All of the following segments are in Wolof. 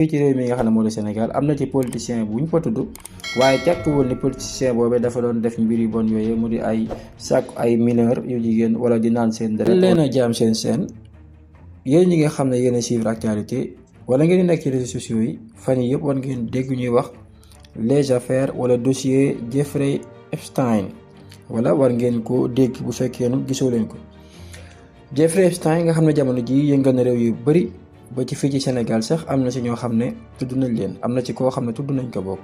fii ci réew mi nga xam ne moo di Sénégal am na ci politicien bu ñu fa tudd waaye tekkiwul ni politicien boobee dafa doon def mbir yu bon yooyu mu di ay sàkku ay mineur yu jigéen wala di naan seen deret leen a jaam seen yéen ñi nga xam ne yéen a suivre actualité wala ngeen di nekk ci réseaux sociaux yi fan yi yëpp war ngeen dégg ñuy wax les affaires wala dossier Jeffrey Epstein wala war ngeen ko dégg bu fekkee nu gisoo leen ko. Jeffrey Epstein nga xam ne jamono ji yëngal na réew yu bari ba ci fii ci Sénégal sax am na ci ñoo xam ne tudd nañ leen am na ci koo xam ne tudd nañ ko bokk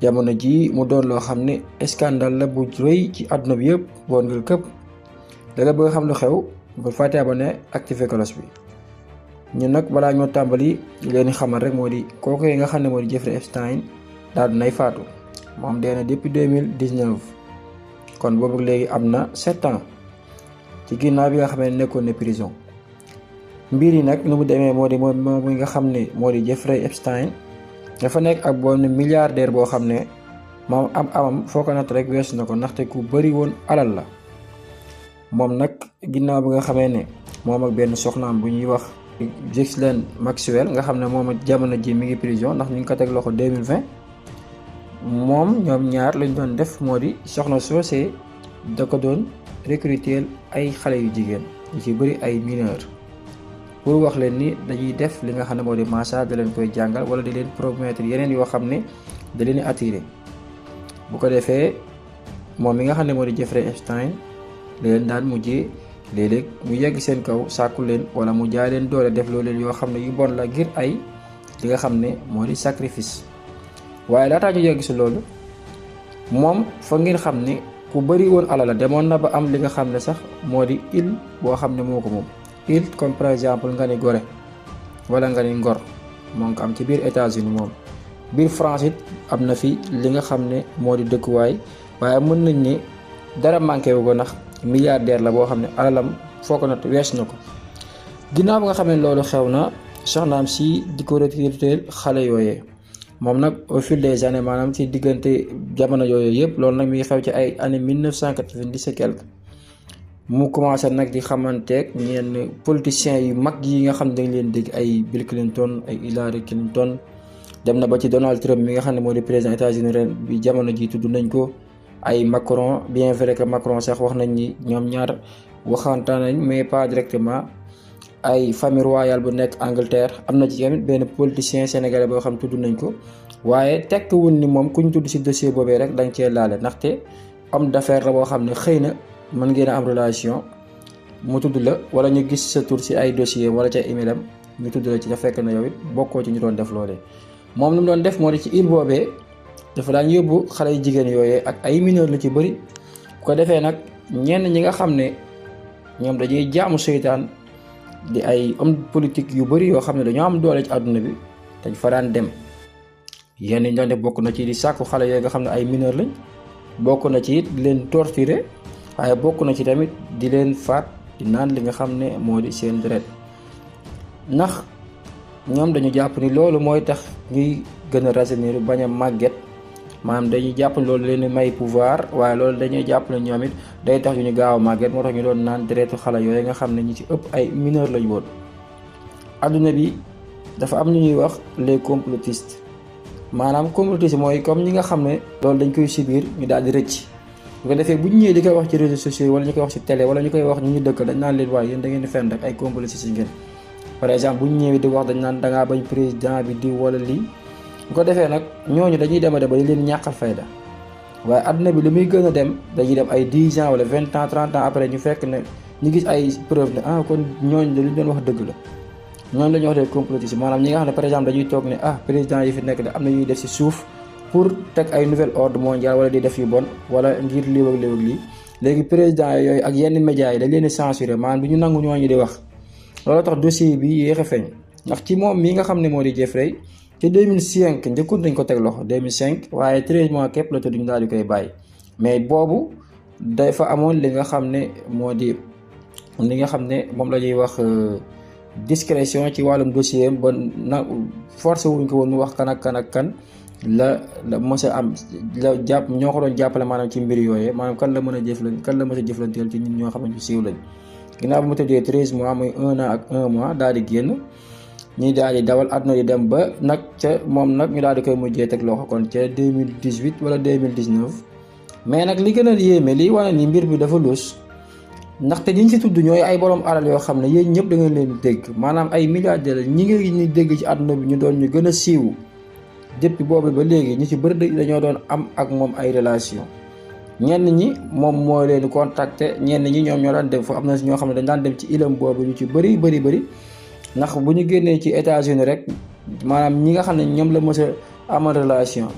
jamono ji mu doon loo xam ne scandale la bu rëy ci àdduna bi yëpp woon nga këpp dala bëgg xam lu xew bu fàtte abonné activé cloche bi. ñun nag balaa ñoo tàmbali leen xamal rek moo di kooku yi nga xam ne moo di Jeffrey Epstein daal dinay faatu moom dee na depuis 2019 kon boobu léegi am na 7 ans ci ginnaaw bi nga xam ne nekkoon ne prison. mbir yi nag nu mu demee moo di moom mi nga xam ne moo di Jeffrey Epstein dafa nekk ak boo ne milliardaire boo xam ne moom amam foo ko natt rek weesu na ko ndaxte ku bëri woon alal la. moom nag ginnaaw bi nga xamee ne moom ak benn soxnaam bu ñuy wax Ghislaine Maxwell nga xam ne moom ak jamono ji mi ngi prison ndax ñu ngi ko teg loxo 2020 moom ñoom ñaar lañ doon def moo di soxna soosee da ko doon recruter ay xale yu jigéen yu ci bëri ay mineur pour wax leen ni dañuy def li nga xam ne moo di massage da leen koy jàngal wala di leen promettre yeneen yoo xam ne da leen attiré bu ko defee moom mi nga xam ne moo di Jeffrey Epstein da leen daan mujjee léeg-léeg mu yegg seen kaw sàkku leen wala mu jaay leen doole def loo leen yoo xam ne yu bon la ngir ay li nga xam ne moo di sacrifice. waaye laataa ñu yegg si loolu moom fa ngeen xam ne ku bëri woon alal la demoon na ba am li nga xam ne sax moo di île boo xam ne moo ko moom. île comme par exemple nga ni Gorée wala nga ni Ngor moo ngi ko am ci biir États-Unis moom biir France it am na fi li nga xam ne moo di dëkkuwaay waaye mën nañ ne dara manqué wu ko ndax milliardaire la boo xam ne alalam foo ko nat wees na ko. ginnaaw bi nga xam ne loolu xew na soxnaam si di ko recruter xale yooyee moom nag au fil des années maanaam ci diggante jamono yooyu yëpp loolu nag mi ngi xew ci ay année 1990 et quelque mu commencé nag di xamanteeg ñenn politiciens yu mag yi nga xam ne dañ leen dégg ay Bill Clinton ay Hillary Clinton dem na ba ci Donald Trump mi nga xam ne moo di président États-Unis ren bi jamono ji tudd nañ ko ay Macron bien vrai que Macron sax wax nañ ni ñoom ñaar waxantaan nañ mais pas directement ay famille royale bu nekk Angleterre am na ci tamit benn politicien sénégalais boo xam tudd nañ ko waaye tekkiwul ni moom ku ñu tudd si dossier boobee rek dañ cee laale ndaxte homme d'affaires la boo xam ne xëy na mën ngeen a am relation mu tudd la wala ñu gis sa tur ci ay dossier wala ca emailam ñu tudd la ci da fekk na yow it bokkoo ci ñu doon def loolee. moom lu mu doon def moo di ci île boobee dafa daan yóbbu xale yu jigéen yooyee ak ay mineur lu ci bëri bu ko defee nag ñenn ñi nga xam ne ñoom dañuy jaamu seytaan di ay homme politique yu bëri yoo xam ne dañoo am doole ci àdduna bi dañ fa daan dem yenn ñi doon def bokk na ci di sàkku xale yooyu nga xam ne ay mineur lañ bokk na ci it di leen torturer waaye bokk na ci tamit di leen faat di naan li nga xam ne moo di seen deret ndax ñoom dañu jàpp ni loolu mooy tax ñuy gën a rajeunir bañ a màgget maanaam dañuy jàpp ne loolu leen may pouvoir waaye loolu dañuy jàpp ne ñoom it day tax ñu gaaw a màgget moo tax ñu doon naan deretu xale yooyu nga xam ne ñi ci ëpp ay mineur lañ woon. adduna bi dafa am ñu ñuy wax les complotistes maanaam complotiste mooy comme ñi nga xam ne loolu dañ koy subir ñu daal di rëcc. bu ko defee bu ñu ñëwee di koy wax ci réseaux sociaux wala ñu koy wax ci télé wala ñu koy wax ñu dëkk dañ naan leen waaye yéen da ngeen di fen rek ay complotistes ngeen par exemple bu ñu ñëwee di wax dañ naan dangaa bañ président bi di wala lii bu ko defee nag ñooñu dañuy dem a dem ba di leen ñàkkal fayda waaye adduna bi li muy gën a dem dañuy dem ay 10 ans wala 20 ans 30 ans après ñu fekk ne ñu gis ay preuve ne kon ñooñu li ñu doon wax dëgg la ñooñu la ñuy wax des complotistes maanaam ñi nga xam ne par exemple dañuy toog ne président yi fi nekk de am na ñuy def ci suuf pour teg ay nouvel ordre mondial wala di def yu bon wala ngir lii ak lii léegi président yooyu ak yenn médias yi dañ leen di censurer maanaam du ñu nangu ñooñu di wax loolu tax dossier bi yéex a feeñ ndax ci moom mii nga xam ne moo di Jeffrey ci 2005 njëkkut dañ ko teg loxo 2005 waaye 13 mois képp la tudd ñu daal di koy bàyyi mais boobu dafa amoon li nga xam ne moo di li nga xam ne moom la ñuy wax discrétion ci wàllum dossier ba na forcé wuñ ko woon mu wax kan ak kan la mos a am la jàpp ñoo ko doon jàppale maanaam ci mbir yooyee maanaam kan la mën a jëflanteel ci nit ñoo xamante ni siiw lañ ginnaaw bi mu tëddee 13 mois muy 1 an ak 1 mois daal di génn ñi daal di dawal àdduna di dem ba nag ca moom nag ñu daal di koy mujjee teg loxo kon ca 2018 wala 2019. mais nag li gën a yéeme lii wane ni mbir bi dafa luus ndaxte ñi ci tudd ñooy ay borom alal yoo xam ne yéen ñëpp da ngeen leen di dégg maanaam ay milliardaires ñi ngi dégg ci àdduna bi ñu doon ñu gën a siiw depuis boobu ba léegi ñu ci bëri dañoo doon am ak moom ay relation ñenn ñi moom moo leen contacter ñenn ñi ñoom ñoo daan dem fa am na ñoo xam ne dañ daan dem ci ilam boobu ñu ci bëri ndax bu ñu génnee ci États-Unis rek maanaam ñi nga xam ne ñoom la mës a amal relation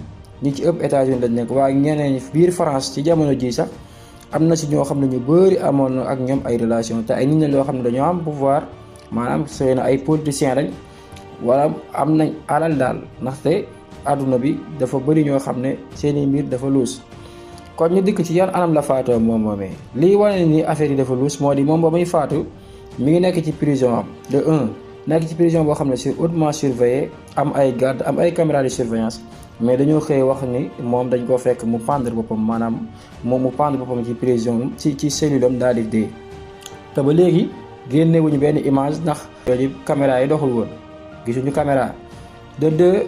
ñi ci ëpp États-Unis lañ nekk waaye ñeneen biir France ci jamono ji sax am na si ñoo xam ne ñu bëri amoon na ak ñoom ay relation te ay nit ñi loo xam ne dañoo am pouvoir maanaam sëy na ay politiciens lañ wala am nañ alal daal ndaxte àdduna bi dafa bëri ñoo xam ne seeni mbir dafa luus. kon ñu dikk ci yan anam la faatoo moom moomee lii wane ni affaire yi dafa luus moo di moom ba muy faatu mi ngi nekk ci prison am de 1 nekk ci prison boo xam ne c'est hautement surveillé am ay garde am ay caméras de surveillance mais dañoo xëy wax ni moom dañ koo fekk mu pendre boppam maanaam moom mu pendre boppam ci prison ci cellule am daal di dee te ba léegi génnewuñu benn image ndax yooyu caméra yi doxul woon gisuñu caméra de 2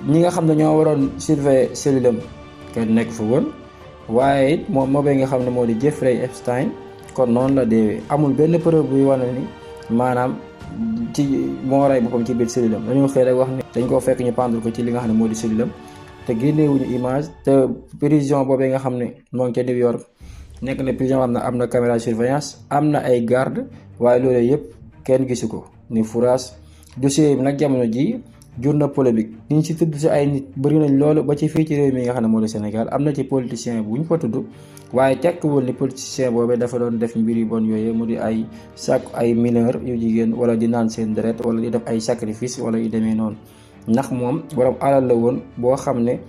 ñi nga xam ne ñoo waroon surveiller cellule am kenn nekk fa woon waaye it moom moobee nga xam ne moo di Jeffrey Epstein kon noonu la deewee amul benn preuve buy wane ni maanaam ci moo rey boppam ci biir cellule am dañoo xëy rek wax ni dañ koo fekk ñu pendre ko ci li nga xam ne moo di cellule am te génnewuñu image te prison boobee nga xam ne moo ngi ca New York nekk na prison am na caméra surveillance am na ay garde waaye loolu yëpp kenn gisu ko ni furaas dossier bi nag jamono ji jur na polémique ñu ci tudd si ay nit bëri nañ loolu ba ci fii ci réew mi nga xam ne moo di Sénégal am na ci politicien bu ñu fa tudd waaye tekkiwul ni politicien boobee dafa doon def mbir yu bon yooyu mu di ay sàkku ay mineur yu jigéen wala di naan seen deret wala di def ay sacrifice wala yu demee noonu ndax moom borom alal la woon boo xam ne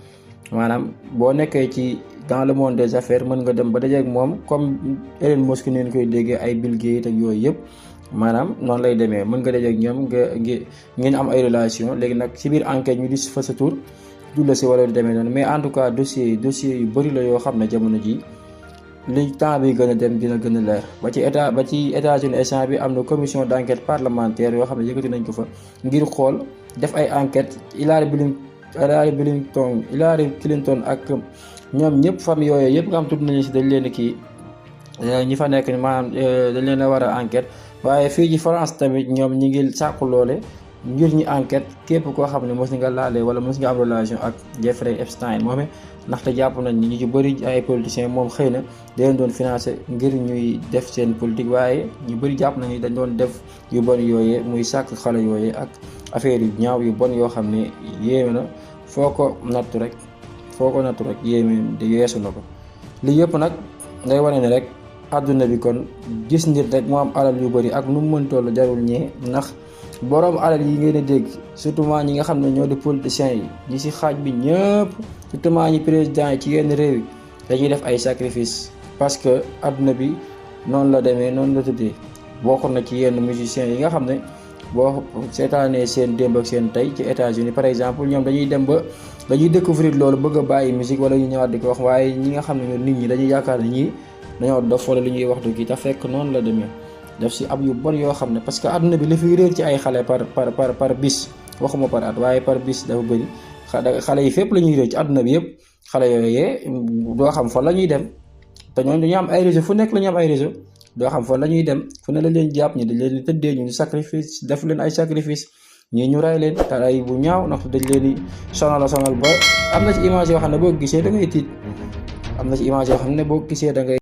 maanaam boo nekkee ci dans le monde des affaires mën nga dem ba dajeek moom comme Elon Musk neen koy déggee ay Bill Gates ak yooyu yëpp maanaam noonu lay demee mën nga dajeek ñoom ngeen am ay relation léegi nag ci biir enquête ñu di fa sa tur du si wala du demee noonu mais en tout cas dossier yu bëri la yoo xam ne jamono ji li temps bi gën a dem dina gën a leer ba ci États-Unis instant bi am na commission d'enquête parlementaire yoo xam ne yëkkati nañ ko fa ngir xool def ay enquête Hillary Clinton ak ñoom ñëpp famille yooyu yëpp nga xam tudd nañu si dañ leen kii ñi fa nekk maanaam dañ leen a war a enquête waaye fii ci France tamit ñoom ñi ngi sàkku loole ngir ñu enquête képp koo xam ne mos nga laale wala mos nga am relation ak Jeffrey Epstein moom ndaxte jàpp nañ ni ñu ci bëri ay politiciens moom xëy na da leen doon financé ngir ñuy def seen politique waaye ñu bëri jàpp nañ ni dañ doon def yu bon yooyee muy sàkk xale yooyee ak affaire yu ñaaw yu bon yoo xam ne yéeme na foo ko nattu rek yéeme di yeesu na ko lii yëpp nag ngay wane ne rek àdduna bi kon gis nit rek mu am alal yu bëri ak nu mu mën toll jarul ñee ndax borom alal yi ngeen a dégg surtout ñi nga xam ne ñoo di politiciens yi ñi ci xaaj bi ñëpp surtout ñi président yi ci yenn réew yi dañuy def ay sacrifice parce que àdduna bi noonu la demee noonu la tuddee bokk na ci yenn musiciens yi nga xam ne boo seetaanee seen démb ak seen tey ci États-Unis par exemple ñoom dañuy dem ba dañuy découvrir loolu bëgg a bàyyi musique wala ñu ñëwaat di ko wax waaye ñi nga xam ne ñoom nit ñi dañuy yaakaar ne ñii dañoo dof wala li ñuy wax du kii te fekk noonu la demee daf si ab yu bon yoo xam ne parce que àdduna bi li fiy réer ci ay xale par bis waxuma par at waaye par bis dafa bëri xale yi fépp la ñuy réer ci àdduna bi yëpp xale yooyee doo xam fan la ñuy dem te ñooñu dañu am ay réseau fu nekk la ñu am ay réseau doo xam fan la ñuy dem fu ne la leen jàpp ñi dañ leen di tëddee ñu sacrifice def leen ay sacrifice ñii ñu ray leen te ay bu ñaaw ndax dañ leen di sonal ba am na ci image yoo xam ne boo gisee da ngay tiit am na ci image yoo xam ne boo gisee da ngay